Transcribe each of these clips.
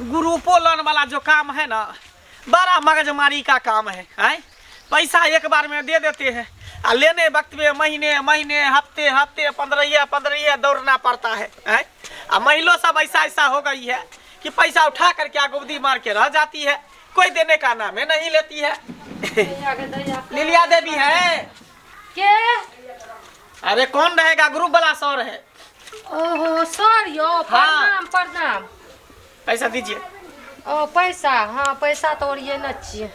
Grupo loan वाला जो काम है ना, बड़ा मगजमारी का काम है। आय पैसा एक बार में दे देते हैं आ लेने वक्त में महीने महीने, हफ्ते हफ्ते, पंद्रह पंद्रह दौड़ना पड़ता है। आय आ महिलो सब ऐसा ऐसा हो गई है कि पैसा उठा करके आगुदी मार के रह जाती है, कोई देने का नाम ही नहीं लेती है। लिलिया देवी है के? अरे कौन रहेगा, ग्रुप वाला सर है। ओहो सर यो, प्रणाम प्रणाम। पैसा दीजिए। ओ पैसा, हाँ पैसा तो और ये न छियै।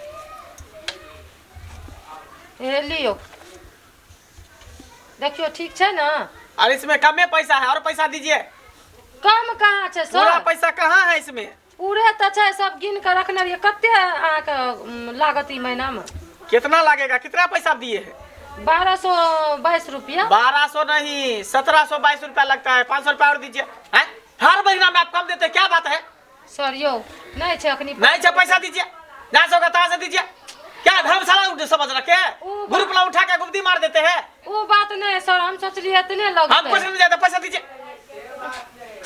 हे लियो, देखियो ठीक छै ना? और इसमें कमे पैसा है, और पैसा दीजिए। कम कहाँ छै सर? पूरा पैसा कहाँ है इसमें? पूरे तऽ छै, सब गिन के रखने रहियै। कते अहाँके लागत ई महीनामे? कितना लगेगा, कितना पैसा आप दिए हैं? 1222 रुपया। 1200 नहीं, 1722 रुपया लगता है। 500 रुपया और दीजिए। हैं? हर महीना में आप कम देते हैं, क्या बात है? सर यौ नहीं छै अखनी। नहीं छै, पैसा दीजिए। जहाँ से होगा तहाँ से दीजिए। क्या धर्मशाला उठ समझ रखे? ग्रुप ला उठा के गुप्ती मार देते हैं। वो बात नहीं है सर, हम सोचलिए इतने लगते। हम कुछ नहीं देते, पैसा दीजिए।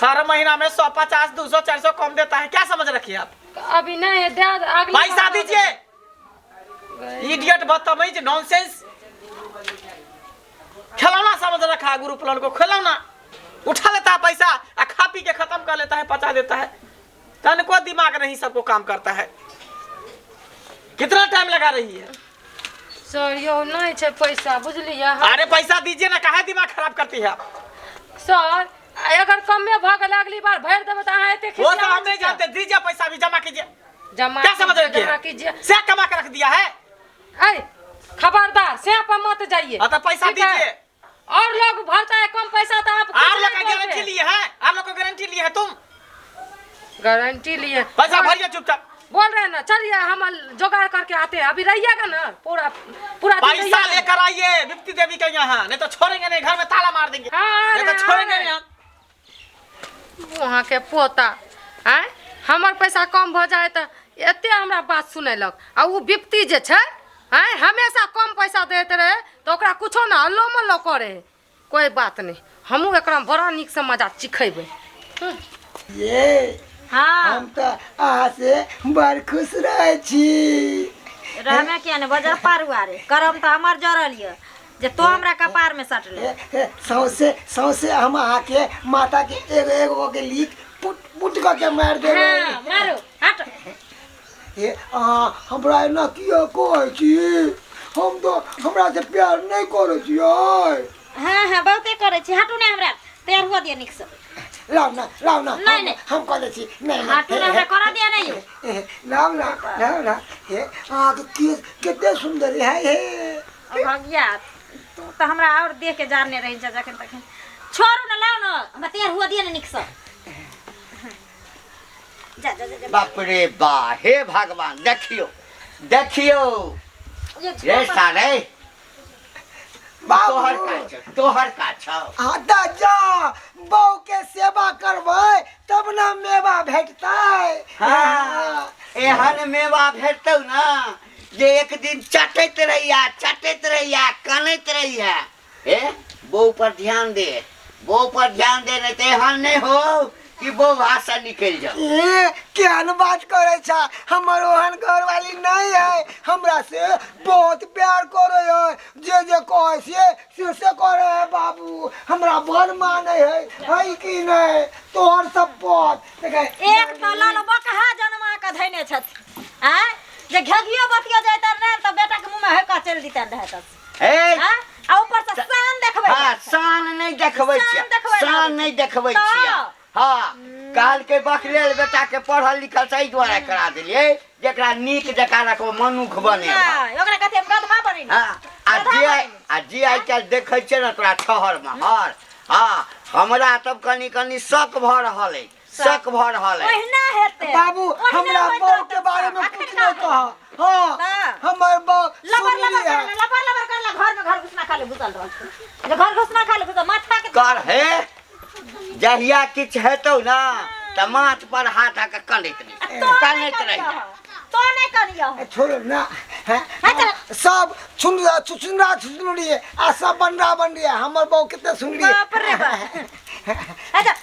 हर महीना में 150 200 400 कम देता है, क्या समझ रखिए आप? अभी नहीं है, दे अगली पैसा बार दीजिए। इडियट, बदतमीज, नॉनसेंस, खिलौना समझ रखा है ग्रुप लोन को, खिलौना। उठा लेता है पैसा आ खा पी के खत्म कर लेता है, पचा देता है। तनको दिमाग नहीं सबको काम करता है। कितना टाइम लगा रही है? सर यो नहीं छै पैसा, बुझलियै? अरे पैसा दीजिए ना, काहे दिमाग खराब करती है आप? सर अगर कमे भ गेल अगली बार भरि देबै तऽ अहाँ एते वो सब हम नहीं जानते, दीजिए पैसा भी, जमा कीजिए। जमा क्या समझ रखी जमा है? कीजिए। से कमा के रख दिया है। अरे खबरदार, से पर मत जाइए। हाँ तो पैसा ठीक है? दीजिए। और लोग भरता है कम पैसा तो आप कुछ आप लोग नहीं का बोलते। गारंटी लिए है, आप लोग का गारंटी लिए है तुम। गारंटी लिए। पैसा भरिए चुपचाप। बोल रहे हैं ना, चलिए हम जुगाड़ करके आते हैं। अभी रहिएगा ना पूरा पूरा दिन पैसा रहिएगा ना। लेकर आइए विप्ति देवी के यहाँ, नहीं तो छोड़ेंगे नहीं, घर में ताला मार देंगे। हाँ, नहीं तो हाँ, छोड़ेंगे हाँ। नहीं हम। वहाँ के पोता आँय हमर पैसा कम भऽ जाय तऽ एते हमरा बात सुनेलक। आ ओ विप्ति जे छै आँय हमेशा कम पैसा दैत रहै तऽ ओकरा कुछो ने हल्लो मल्लो करै। कोई बात नहीं, हमहूँ एकरा बड़ा नीकसँ मजा चिखेबै। ये हाँ हम तऽ अहाँ से बड़ खुश रहै छी। रहमे किया ने बजर पारुआ रे, करम तऽ हमर जरल यऽ जे तो हमरा कपार में सटले। सौंसे सौंसे हम अहाँके माता के एगो एगो के लीक पुट पुट कऽ के मारि देबै। हाँ, मारू हट। हे अहाँ हमरा एना किया कहै छी? हम तऽ हमरा से प्यार नहि करै छियै। हाँ हाँ बहुते करै छी। हटू ने, हमरा तैयार हुआ दिया नीक से। लाउ ना, लाउ ना। नहीं, नहीं। हम कऽ दै छी। नहीं नहीं। हटू ने, हमरा करऽ दिया नहीं यौ। लाउ ना, लाउ ना। हे अहाँके केश कते सुन्दर है। हे भगिया तू तऽ हमरा और देख के जानने रही छ जखन तखन। छोड़ू ना, लाउ ना, हमरा तैयार हुआ दिया ने नीक से। जा जा जा, जा। बाप रे बा, हे भगवान, देखियो देखियो ये रे साले, तोहर बाबू का छौ, तोहर का छौ? हाँ तऽ जा, बहू के सेवा करबै तब ना मेवा भेटतै। हाँ, एहन मेवा भेटतौ ना जे एक दिन चटैत रहिया, चटैत रहिया, कनैत रहिया। हे बहू पर ध्यान दे, बहू पर ध्यान दे, नहीं तो एहन नहीं हो कि बहू हाथ से निकल जाओ। ए केहन बात करै छ? हमर ओहन घरवाली नहीं है, हमरा से बहुत प्यार करे है, जे जे कहै से से से करे है बाबू, हमरा बड़ माने है, है कि नहीं? तोहर सब बात देखै। एक तो लाल बकहा जनमा के धैने छथि आँय, जे घेगियो बतियो जाइत ने तऽ बेटा के मुँह में हेका चलि दितनि रहै तऽ। ए आँय, आ ऊपर से शान देखबै। हाँ, शान नहीं देखबै शान छियै, देखबै शान नहीं देखबै तऽ। छियै। हाँ, कहलकै बकलेल बेटा के पढ़ल लिखल सही दुआरे करा देलियै जेकरा नीक जकाँ रखबो मनुख बने। नहि, ओकरा कथी हम गदहा बनेली? हाँ, आ गदहा जे बनेली। आ जे आइ काल्हि देखै छियै ने तोरा छहरमे हर, हाँ हमरा तब कनी कनी शक भऽ रहल अछि, शक भऽ रहल अछि। ओहिना हेतै। बाबू ओहिना हमरा होइत बहू रहतै के बारे में अखन कुछ का नहीं कह। हाँ, हाँ। हमर बहू लबर सुनली लबर है। करला, लबर लबर करला, घर में घर घुसना खाले घुसल रहल छै। जे घर घुसना खाले घुसल माथा के कर हे जहिया किछु हेतौ ना तऽ माथ पर हाथ आ कऽ कनैत रही, तो नहीं कनैत कनिया रही। हो। तो नहीं कनिया हो। छोड़ो ना, हैं? हाँ, चल। सब सुनरा सुनरा सुनरी है, आ सब बनरा बनरी है। हमर बहू कितने सुनरी है। बाप रे बाप। अच्छा,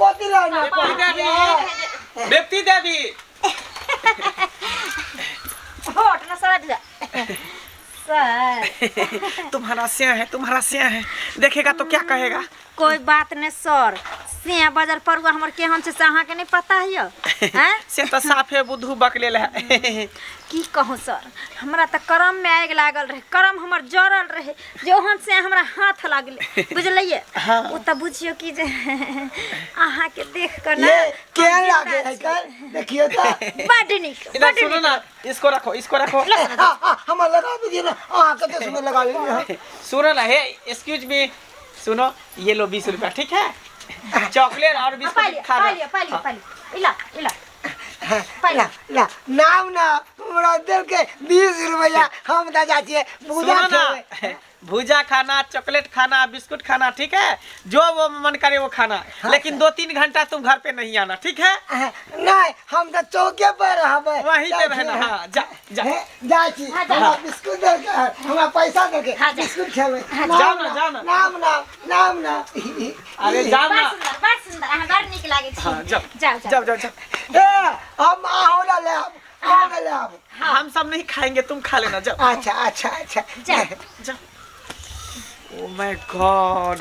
कथी ला ना बेप्ती देवी, बेप्ती देवी। होट न सर जा सर। तुम्हारा सिया है, तुम्हारा सिया है, देखेगा तो क्या कहेगा? कोई बात नहीं सर, सिया बाजार पर हमर केहन छै से अहाँके नहीं पता है हैं? से तो साफे बुद्धू बकलेल है। की कहूँ सर, हमरा तऽ करम में आगि लागल रहे, करम हमर जरल रहे, जे ओहन से हमरा हाथ लागले, बुझलियै? हाँ। ओ तऽ बुझियौ कि जे अहाँके देख कऽ ना ये केहन लागे है कर देखियो तो। बड्ड नीक, इधर बड्ड सुनो नीक। ना, इसको रखो, इसको रखो। हाँ, हाँ, हमर लगा दीजिए ना, अहाँ कते सुंदर लगा लेलियै। सुनो ना, हे एक्सक्यूज मी, सुनो, ये लो 20 रुपया, ठीक है? चॉकलेट और हाँ, बिस्कुट पालिए खा पालिए लो। पालिए पालिए, इला इला। ला ला नाम ना हमरा दिल के 20 रुपया, हम तऽ जाइ छियै भूजा सुनो ना, खेबै। भुजा खाना, चॉकलेट खाना, बिस्कुट खाना, ठीक है? जो वो मन करे वो खाना, लेकिन 2-3 घंटा तुम घर पे नहीं आना, ठीक है? नहीं, हम तऽ चौके पर रहबै। वहीं पे जाइ रहना। छियै। हाँ, जा जा। हे, जाइ छी। हाँ, जा। हमरा बिस्कुट दे के, हमरा पैसा दे के हाँ, जा। बिस्कुट खेबै। जाओ ना, जाओ ना। नाम नाम नाम नाम। अरे जाओ बड़ ना। सुंदर, बड़ सुंदर, अहाँ बड़ नीक लागै छी। हाँ, जाओ। जाओ जाओ। जाओ जाओ जाओ। ए, हम आहो ना लेब, आहो ना लेब। हम सब नहीं खाएंगे, तुम खा लेना, जाओ। अच्छा अच्छा अच्छा। जाओ। जाओ। ओ my God.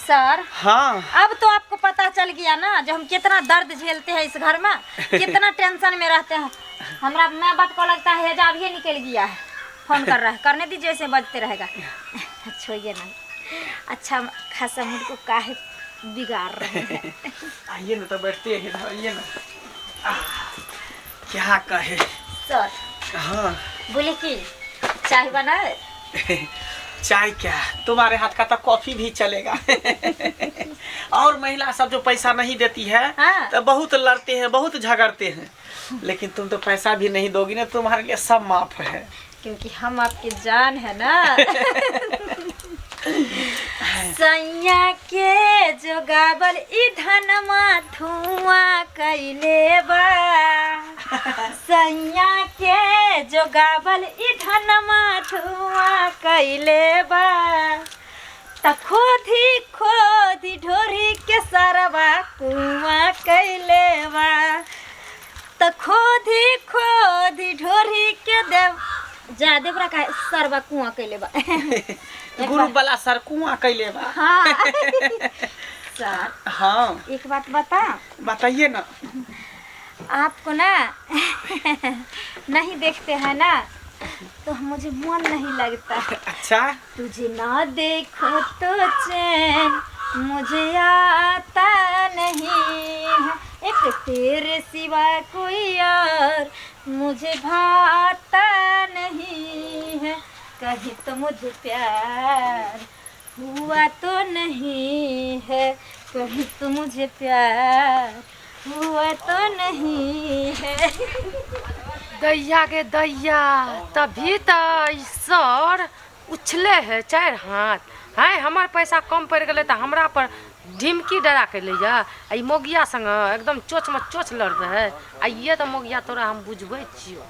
Sir, हाँ। अब तो आपको पता चल गया ना जो हम कितना दर्द झेलते हैं इस घर में, कितना टेंशन में रहते हैं। हमरा माँ बाप को लगता है हेजा अभी निकल गया है, फोन कर रहा है, करने दीजिए, ऐसे बजते रहेगा। छोड़िए ना, अच्छा खासा मूड को काहे बिगाड़ रहे हैं। आइए ना, तो बैठते हैं इधर, आइए ना। आह, क्या कहे सर। हाँ। बोले कि चाय बनाए? चाय क्या, तुम्हारे हाथ का तो कॉफी भी चलेगा। और महिला सब जो पैसा नहीं देती है, हाँ। तो बहुत लड़ते हैं, बहुत झगड़ते हैं, लेकिन तुम तो पैसा भी नहीं दोगी ना, तुम्हारे लिए सब माफ है, क्योंकि हम आपकी जान है ना। सैया के जोगावल ई धनमा धुआं कैले बा, सैया के जोगावल ई धनमा धुआं कैले बा, त खोदी खोदी ढोरी के सरवा कुआं कैले बा, त खोदी खोदी ढोरी के देव जा देवरा का सरवा कुआं कैले बा। गुरु वाला सर कुआं कैले बा। हाँ। सर। हाँ। एक बात बता। बताइए ना। आपको ना नहीं देखते हैं ना तो मुझे मन नहीं लगता। अच्छा। तुझे ना देखो तो चैन मुझे आता नहीं है, एक तेरे सिवा कोई और मुझे भाता नहीं है, कहीं तो मुझे प्यार हुआ तो नहीं है, कहीं तो मुझे प्यार हुआ तो नहीं है। दैया के दैया, तभी तो ई सर उछले है 4 हाथ हैं। हमर पैसा कम पड़ गए तो हमरा पर ढिमकी डरा के लैया, आ ई मोगिया संग एकदम चोच में चोच लड़ रहे। आ ये तो मोगिया तोरा हम बुझबै छियो।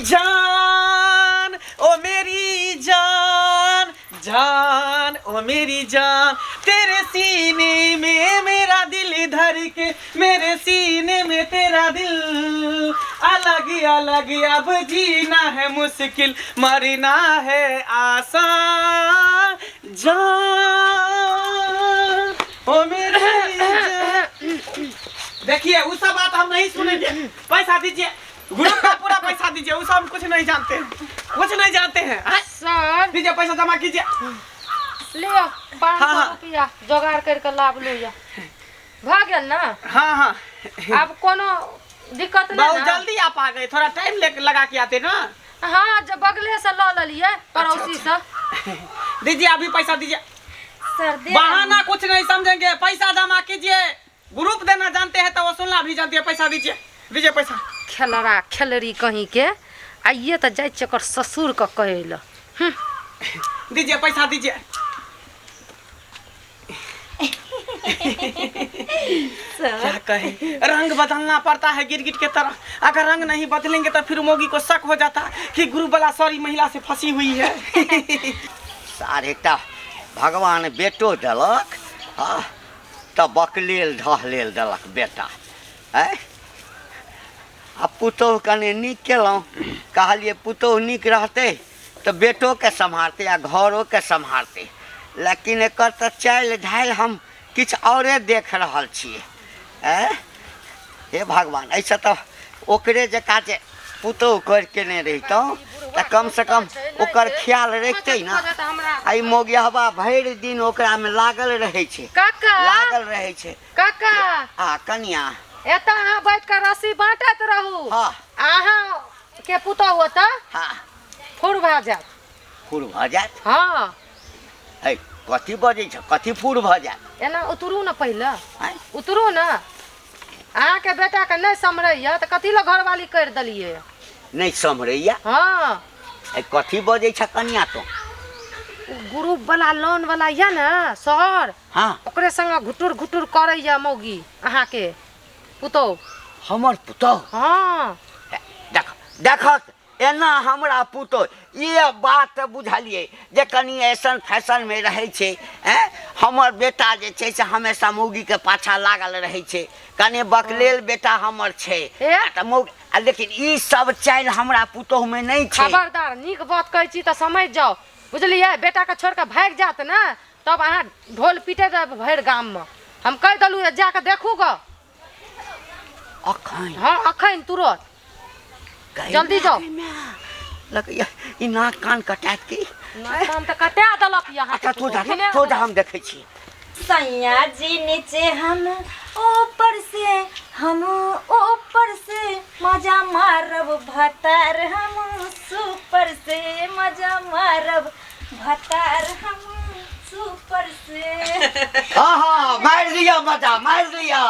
जान ओ मेरी जान, जान ओ मेरी जान, तेरे सीने में मेरा दिल धर के, मेरे सीने में तेरा दिल, अलग अलग अब जीना है मुश्किल, मरना है आसान, जान ओ मेरी जान। देखिए वो सब बात हम नहीं सुनेंगे, पैसा दीजिए, ग्रुप का पूरा पैसा दीजिए, वो सब हम कुछ नहीं जानते हैं, कुछ नहीं जानते हैं। सर दीजिए पैसा, जमा कीजिए। लियो 500 हाँ। रुपया जोगाड़ करके लाभ लियो, भ गेल ना? हाँ हाँ। अब कोनो दिक्कत नहीं बहुत ना? जल्दी आप आ गए, थोड़ा टाइम ले लगा के आते ना। हाँ, जब बगले से ल लिये पड़ोसी से। दीजिए अभी पैसा दीजिए। सर दे बहाना कुछ नहीं समझेंगे, पैसा जमा कीजिए। ग्रुप देना जानते हैं तो वो सुनना भी जानती है। पैसा दीजिए, दीजिए पैसा। खेलरा खेलरी कहीं के आइए तो जाइ छियै ओकर ससुर के कहै लए। दीजिए पैसा दीजिए। क्या कहे, रंग बदलना पड़ता है गिरगिट के तरह। अगर रंग नहीं बदलेंगे तो फिर मोगी को शक हो जाता कि गुरु वाला सॉरी महिला से फंसी हुई है। साढ़े टा भगवान बेटो देलक। हाँ, तऽ बकलेल ढहलेल देलक बेटा। आँय, आ पुतोहु कने नीक केलहुँ, कहलियै पुतोहु नीक रहतै तऽ बेटोके सम्हारतै आ घरोके सम्हारतै, लेकिन एकर तऽ चालि ढालि हम किछु औरे देख रहल छियै। आँय हे भगवान, एहिसँ तऽ ओकरे जकाँ जे पुतोहु करि केने रहितहुँ तऽ कमसँ कम ओकर ख्याल रखितै ने। आ ई मौगियहबा भरि दिन ओकरामे लागल रहै छै, काका लागल रहै छै। काका आ कनिया, एतऽ अहाँ बैठ कऽ रस्सी बाँटैत रहू। हाँ। अहाँ के पुतोहु ओतऽ हाँ फूर भऽ जायत। फूर भऽ जायत? हाँ। है, कथी बजै छ, कथी फूर भऽ जायत? एना उतरू ने पहिले। आँय? उतरू ने। अहाँके बेटाके नहि सम्हरैया तऽ कथी लए घरवाली करि देलियै? नहि सम्हरैया? हाँ। है, कथी बजै छ कनिया तो? ग्रुप वाला लोन वाला यऽ ने सर, हाँ, ओकरे संग घुटुर घुटुर करैया मौगी अहाँके पुतोहु। हमर पुतोहु? हाँ। देख देखक एना हमरा पुतोहु ये बात बुझलियै जे कनि ऐसन फैशनमे रहै छै। ऐं, हमर बेटा जे छै से हमेशा मौगीके पाछाँ लागल रहै छै, कनि बकलेल बेटा हमर छै। ए? तऽ मौगी, आ लेकिन ई सब चालि हमरा पुतोहुमे नहि छै। खबरदार, नीक बात कहै छी तऽ समझि जाउ, बुझलियै? बेटाके छोड़ि कऽ भागि जायत ने तब अहाँ ढोल पीटैत रहब भरि गाममे। हम कहि देलहुँ जे जा कऽ देखू गऽ। अखन? हाँ, अखन तुरत। जल्दी जाओ। लगैया ई नाक कान कटात की? नाक कान तऽ कटा देलक यहाँ। अच्छा तू जा, तू जा, हम देखै छी। सैया जी नीचे हम ऊपर से, हम ऊपर से मजा मारब भतार, हम सुपर से मजा मारब भतार, हम सुपर से। हाँ हाँ, मारि लिअ मजा, मारि लिअ।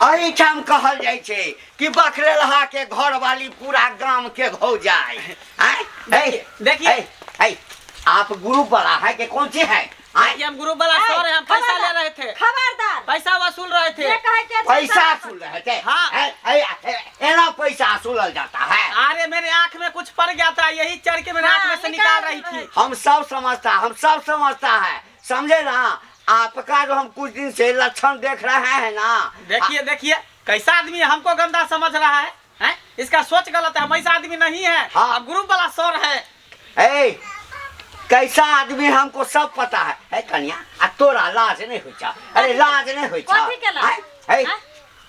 एहिठाम कहल जाइ छै कि बकलेलहा के घरवाली पूरा गाम के भौजाइ। आँय? देखिए। है, आप ग्रुप वाला है कि कौन सी है? आँय? देखिए, हम ग्रुप वाला सर है, हम पैसा ले रहे थे। खबरदार, पैसा वसूल रहे थे। जे कहे के छै पैसा वसूल रहे थे? हाँ। है, है, है, एना पैसा वसूलल जाता है? अरे मेरे आंख में कुछ पड़ गया था, यही चढ़ के मेरे आंख में से निकाल रही थी। हम सब समझता, हम सब समझता है, समझे ना? आपका जो हम कुछ दिन से लक्षण देख रहे हैं ना। देखिए देखिए कैसा आदमी है, हमको गंदा समझ रहा है, हैं? इसका सोच गलत है, हम ऐसा आदमी नहीं है। हाँ। अब ग्रुप वाला सर है। ए, कैसा आदमी हमको सब पता है। है कन्या, आ तोरा लाज नहीं होइ छा? अरे लाज नहीं होइ छा? कथी के लाज? आँय? है,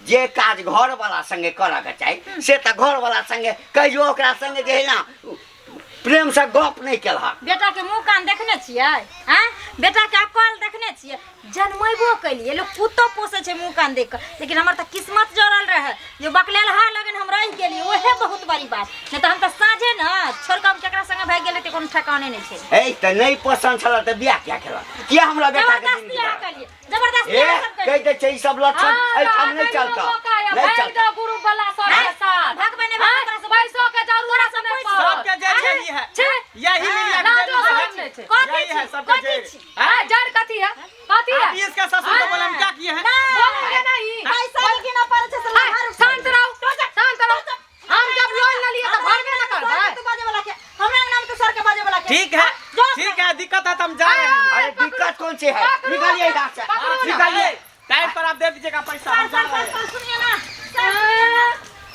जे काज घर वाला संगे करऽ के चाही से तऽ घर वाला संगे कहियो ओकरा संगे जे है ना प्रेम से गप नहीं केलहक। बेटा के मुंह कान देखने छियै? आँय, बेटा के अकल देखने छियै? जनमेबो केलियै, लोक कुत्तो पोसै छै मुंह कान देख कऽ, लेकिन हमर तऽ किस्मत जड़ल रहै जे बकलेलहा लगन हम रहि गेलियै, ओहे बहुत बड़ी बात। नहि तऽ हम तऽ साँझे ने छोड़ि कऽ हम केकरा संगे भागि गेलै तऽ कोनो ठेकाने नहि छै। ए तऽ नहि पसन्द छल तऽ बियाह किया केलक? किया हमरा बेटा के जबरदस्ती जिंदगी अहाँ बर्बाद? केलियै, जबरदस्ती ए अहाँ सब कहि केलियै। दै छै ई सब लक्षण एहिठाम नहि चलता, नहीं चलता। गुरु वाला सर के साथ भागबै नहि, भागबै तोरा सब। पैसो के जरूरत नहि पड़त। सबके जड़ यही है, छी। यही लिया के लाजो जड़ शरम नहीं छै। कथी यही है छी? सबके कथी जड़। छी? आँय, जड़ कथी है? कथी है? अभी इसका ससुर को बोला हम क्या किए हैं? बोलेंगे नहीं। पैसा लेकिन न पड़ै छै से आँय, लहर शांत रहो, शांत रहो। हम जब लोन ले लिए तऽ भरबे न करबै। तू बाजे वाला के हमरा नाम के सर के बाजे वाला के। ठीक है ठीक है, दिक्कत है तो हम जा रहे हैं। अरे दिक्कत कौन सी है? निकालिए इधर से, निकालिए। टाइम पर आप दे दीजिएगा पैसा, हम जा सर रहे हैं। सर सुनिए ना, सर सुनिए ना।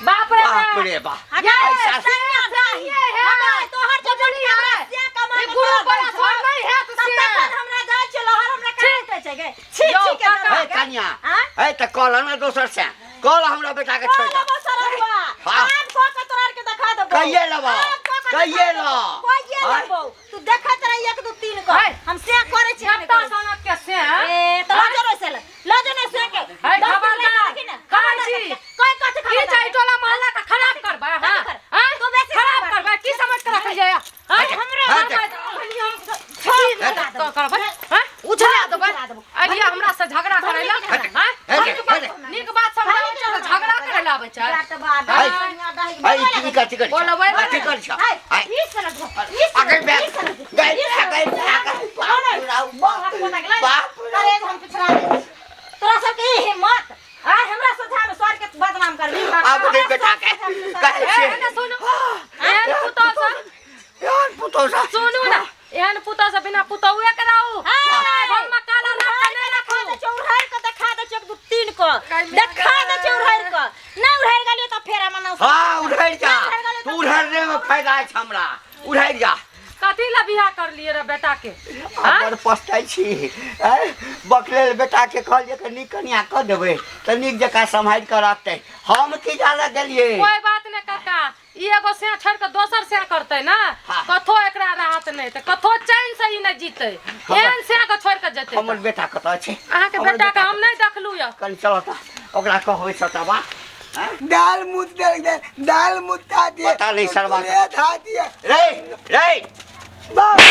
बाप रे बाप रे बाप, ये ऐसा सैया ये है। हमरा तोहर जो बुझलियै? हमरा से कमा ई के गुरु तोरा वाला दै छौ। सर नहीं है तो तब से। तखन हमरा जाइ छै लहर, हमरा काहे कहै छै गे? छी यौ, छी के काका। दरबार है गे। कन्या, आँय? है तऽ कहल ना दोसर से, कहल हमरा बेटा के छोड़ कह लेबो सरहुआ। हाँ। आब कह के तोरा आर के देखा देबो। कहिए लेबो, आब कह के कहिए देखा लो। देबो। कहिए आँय? लेबो। तू देखैत रही एक दू तीन गो। है। हम से करै छी, जत्ता सनक के से। ए, तऽ लऽ जो रे से ले। लऽ जो ने से के। है, दस दिन खबरदार। लए के देखी ने। खाइ छी। कोई कथी की खबरदार? चाही टोला मोहल्ला के खराब करबै, हाँ? कथी कर? हाँ? तू बेसी खराब खबर। करबै, की समझ के रखलियै? हाँ? हमरा हाँ, करबै, हाँ? उझला देबै। उझला देबै। अलिया हमरा से झगड़ा करै ला, हाँ? हे, हे, नीक बात समझाबै छै तऽ झगड़ा करै ला आबै छै। है, है, की कथी करै छौ? बोलबै कथी करै छौ? है, है, ई सनक दो, ई सनक अगर दो, बे- ई सनक दो, गई, ई सनक गई, दो। गई, कौन है? बाप रे, बाप बाप रे, बाप रे। अरे हम पिछड़ा दे। तोरा सबके ई हिम्मत आ हमरा सोझा में सर के बदनाम करबी? आब नहीं बेटा के कहै ए, छै। एने सुनू, एहन पुतोह से यार पुतोह से सुनू ना, एहन पुतोह से बिना पुतोहुए के रहू। हाय। घर में काला राख के नहीं रखू। चौराहे के देखा ना हाँ उधर जा। तू उधरने में फायदा छै हमरा, उधर जा। कथी ला बियाह कर लिए रे बेटा के? बड़ पछताइ छी। बकलेल बेटा के कहलियै कि नीक कनिया कऽ देबै तऽ नीक जकाँ सम्हारि कऽ रखतै, हम की जाने गेलियै। कोई बात नहीं काका, ई एगो से छोड़ के दोसर से करतै ना। हाँ। कथो एकरा राहत नहीं तऽ कथो चैन से ई नहीं जीतै, एहन से के छोड़ के जेतै। हमर बेटा कतऽ छै? अहाँके बेटा के हम नहीं देखलू यऽ। कनि चलऽ तऽ ओकरा कहबै सबटा बात। दाल मुत दे, दाल मुता दिए। पता नहीं सरवा खा दिए। रे रे बाबू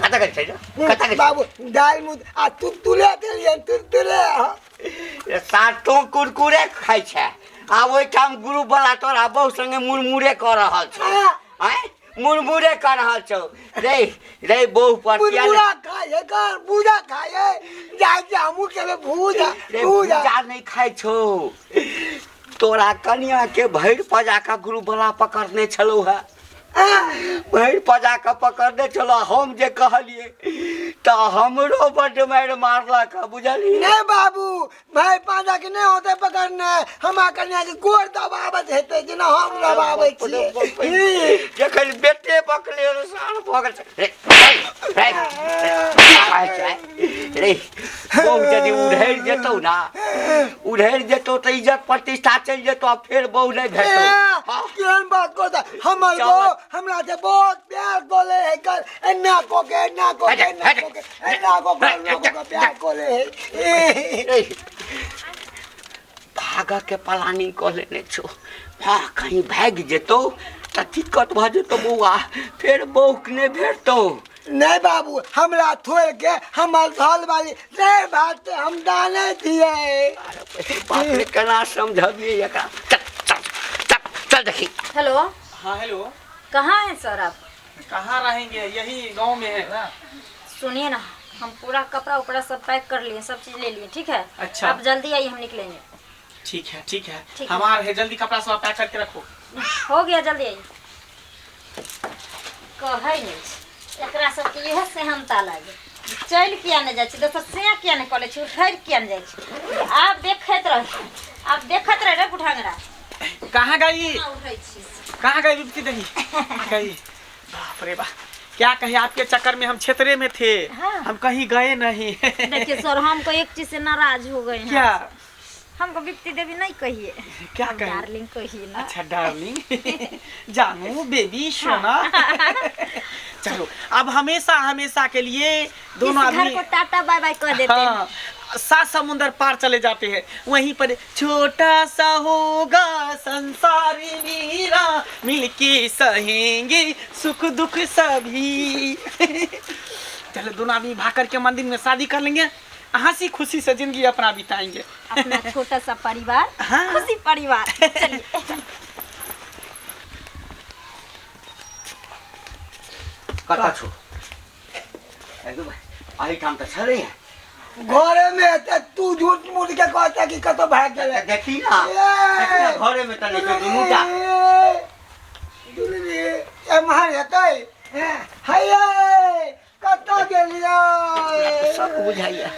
कतऽ गेल छै रे? कतऽ गेल? बाबू दाल मुत आ तुतुले देलियै, तुतुले। सातो कुरकुरे खाइ छै आ ओहिठाम ग्रुप वाला तोरा बहु संगे मुरमुरे कऽ रहल छौ। आँय मुरमुरे कऽ रहल छौ। रे रे बहु पर किया नहि- मुरमुरा खाइ है, कर भूजा खाइ है, जाइ छी हमहूँ खेबै भूजा। रे भूजा भूजा नहि खाइ छौ। तोरा कनिया के भरि पजा कऽ ग्रुप वाला पकड़ने छलौ हे, भरि पजा कऽ पकड़ने छलौ। हम जे कहलियै तऽ हमरो बड्ड मारि मारलक, बुझलियै? नहीं बाबू, भाई पाजा के नहीं होते पकड़ने, हमरा कन्या के गोर दबाबत हेतै जेना हम दबाबै छियै। जखन बेटे पकड़ले साल भऽ गेल। रे रे की कहै छै रे? बहु यदि उधरि जेतौ ना, उधरि जेतौ तऽ इज्जत प्रतिष्ठा चलि जेतौ आ फेर बहु नहि भेटतौ। हाँ? केहन बात करता? हमर चल। बहु हमरा से बहुत प्यार कोले है, कर एना को के एना को के एना को के एना को के एना को के प्यार कोले है। भागऽ के प्लानिंग कऽ लेने छौ। हाँ कहीं भागि जेतौ तऽ दिक्कत भऽ जेतौ बौआ, फेर बहुके नहि भेटतौ। नहीं बाबू, हमरा छोड़ के हमर घर वाली नहीं भागते, हम जाने छियै। अरे बाप रे, केना समझबियै एकरा? चल चल चल चल देखी। हेलो। हाँ हेलो। कहाँ हैं सर आप? कहाँ रहेंगे, यही गांव में है ना। सुनिए ना, हम पूरा कपड़ा उपड़ा सब पैक कर लिए, सब चीज ले लिए, ठीक है? अच्छा। आप जल्दी आइए, हम निकलेंगे। ठीक है ठीक है, ठीक है। हमारे है, जल्दी कपड़ा सब पैक करके रखो। हो गया, जल्दी आइए। कहै नहि छै एकरा सबके इएह सेहनता लागे, चलि किया नहि जाइ छै, दोसर से किया नहि कऽ लै छै, उठै किया नहि जाइ छै। आब देखैत रह, आब देखैत रह रे बुढ़ांगरा। कहाँ गई? केना उठै छी? कहाँ गई विपत्ति दही गई? बाप रे बाप, क्या कहे, आपके चक्कर में हम क्षेत्रे में थे। हाँ। हम कहीं गए नहीं। देखिए सर, हमको एक चीज से नाराज हो गए हैं। क्या? हमको विपत्ति देवी नहीं कहिए। क्या हम कहें? डार्लिंग कहिए ना। अच्छा डार्लिंग, जानू बेबी सोना। चलो अब हमेशा हमेशा के लिए दोनों इस घर आदमी को टाटा बाय बाय कर देते हैं। हाँ, सात समुंदर पार चले जाते हैं, वहीं पर छोटा सा होगा संसार मेरा, मिलके सहेंगे सुख दुख सभी। चलो दोनों आदमी भाग करके मंदिर में शादी कर लेंगे, हंसी खुशी से जिंदगी अपना बिताएंगे। अपना छोटा सा परिवार। हाँ। खुशी परिवार। चलिए। कतऽ छौ? एहिठाम तऽ छलै। घरे में हेतै, तू झूठ मूठ के कहता कि कतौ भागि गेलै। देखी ना, देखी ना, घरे में तऽ नहि छौ दुनूटा। दुनू एम्हर हेतै। हैयै कतऽ गेलियै? सब बुझाइया।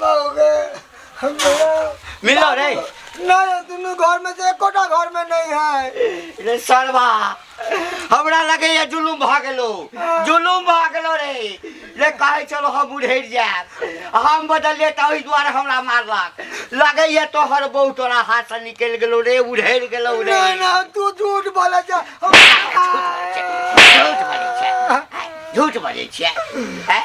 बाबू, हमरा मिललो रे? नहीं, दुनू घर में से एकोटा घर में नहीं है। रे सरवा, हमरा लगैया जुलुम भऽ गेलो, जुलुम भऽ गेलो रे। रे कहै छलो हम उधरि जायब, हम बदलियै तऽ ओहि दुआरे हमरा मारलक। लगैया तोहर बहु तोरा हाथ से निकलि गेलो रे, उधरि गेलो रे। नहीं नहीं, तू झूठ बोलै छै। झूठ बजै छै, झूठ बजै छियै।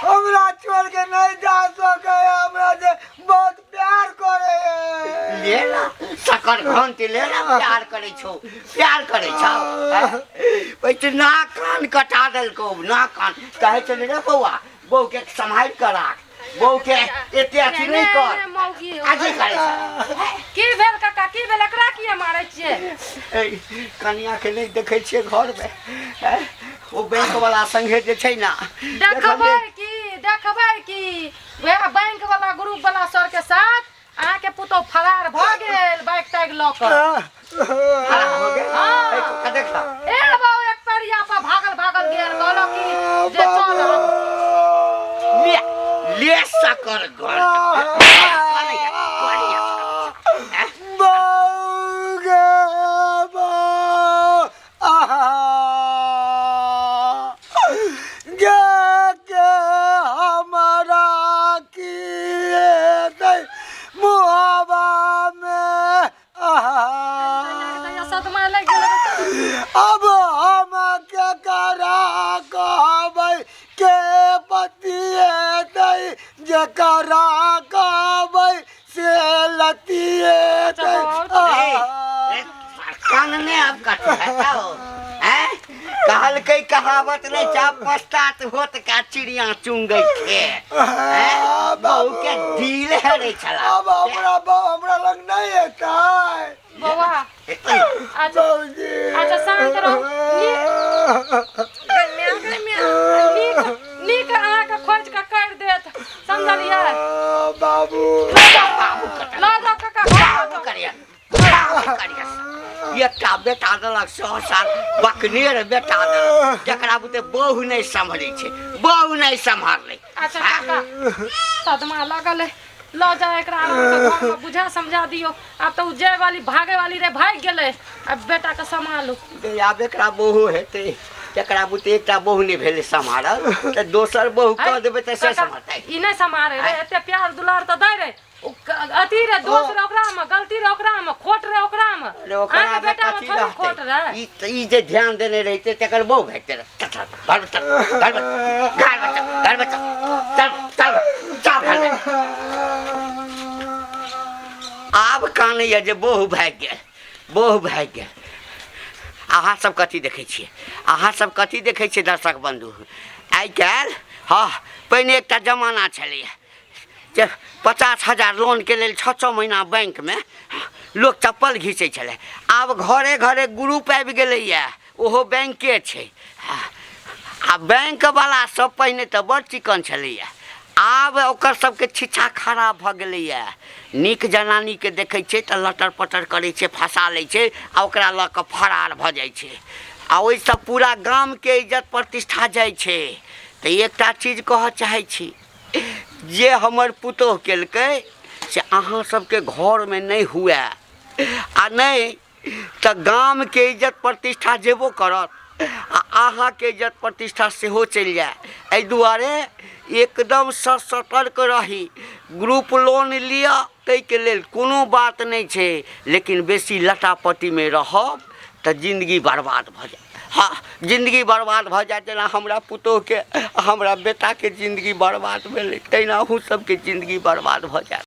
हमरा छोड़ के नहीं जा सके, हमरा से बहुत प्यार करे है। ले ना सकर घंटी, ले ना, प्यार करै छौ, प्यार करै छौ। पैसे नाक कान कटा देलकौ, नाक कान। कहै छलै रे बौआ, बहु के सम्हारि कऽ राख, बहु के एते अथी नहि कर। मौगी अथी करै छै। की भेल काका, की भेल? एकरा किया मारै छियै? कनिया के नहि देखै छियै घरमे, ओ बैंक वाला संगे जे छै ना। देखबै की, देखबै की वएह बैंक वाला ग्रुप वाला सर के साथ अहाँके पुतोह फरार भऽ गेल बाइक ताइक लऽ कऽ। ए बाबू, एक पैरिया पर भागल भागल गेल, कहलक कि जे चल। ले ले सकर घर। बाबू गे बाबू। जकरा कहबै से लतिएतै। ए, कानने आब कथी हेतौ हैं? कहलकै कहावत नहि छै पश्चात होत का चिड़िया चुंगै खेत हैं? बहू के दिल हेरै छला। आब हमरा बहू हमरा लग नहि एतै। बौआ। एतै। अच्छा। बाबूजी। अच्छा, शान्त रहू। गै माय, गै माय, नीक नीक अहाँके खोजि कऽ करि देत, समझलियै? बाबू। बाबू कतऽ? लऽ जाउ काका, घर लऽ बाबू जाउ। करिया, बाबू करिया। एकटा बेटा देलक 100 साल बकनेर बेटा देलक, जकरा बुते बहु नहि सम्हरै छै, बहु नहि सम्हारलै। अच्छा काका, सदमा लगल है, लऽ जाउ एकरा आरामसँ घरमे बुझा समझा दियौ। आब तऽ ओ जाय वाली भागे वाली रे भागि गेलै, आब बेटाके सम्हालू। गे, आब एकरा बहु हेतै, जकरा बुते एकटा बहु नहि भेलै सम्हारल, तऽ दोसर बहु कऽ देबै तऽ से काका, सम्हारतै? ई नहि सम्हारे रे, एते प्यार दुलार तऽ दै रे ओ, अथी रे, दोष रे ओकरामे, गलती रे ओकरामे, खोट रे ओकरामे। अरे ओकरा अहाँके मे बेटामे कथी थोड़ी रहतै? खोट रे। ई जे ध्यान देने रहितै तकर बहु भेटतै रे। चल, चल, घर में चल, घर में, घर में चल, घर में चल, चल, चल, चल घर में। आब कानैया जे बहु भागि गेल, बहु भागि गेल। अहाँ सब कथी देखै छियै? अहाँ सब कथी देखै छियै दर्शक बन्धु? आइ काल्हि हँ, पहिने एकटा जमाना छलैए जे 50,000 लोनके लेल 6-6 महीना बैंकमे लोक चप्पल घीचै छलै। आब घरे घरे ग्रुप आबि गेलैए, ओहो बैंके छै। आ बैंकवला सब पहिने तऽ बड़ चिकन छलैए, आब ओकर सबके छिच्छा खराब भऽ गेलैए। नीक जनानीके देखै छै तऽ लटर पटर करै छै, फँसा लै छै आ ओकरा लऽ कऽ फरार भऽ जाइ छै, आ ओहिसँ पूरा गामके इज्जत प्रतिष्ठा जाइ छै। तऽ एकटा चीज कहऽ चाहै छी जे हमर पुतोहु केलकै से अहाँ सबके घरमे नहि हुए, आ नहि तऽ गामके इज्जत प्रतिष्ठा जेबो करत आ अहाँके इज्जत प्रतिष्ठा सेहो चलि जाय। एहि दुआरे एकदम सतर्क रही। ग्रुप लोन लिअ ताहिके लेल कोनो बात नहि छै, लेकिन बेसी लटापटीमे रहब तऽ जिन्दगी बर्बाद भऽ जायत। हँ, जिन्दगी बर्बाद भऽ जायत। जेना हमरा पुतोहुके, हमरा बेटाके जिन्दगी बर्बाद भेलै, तहिना अहूँ सबके जिन्दगी बर्बाद भऽ जायत।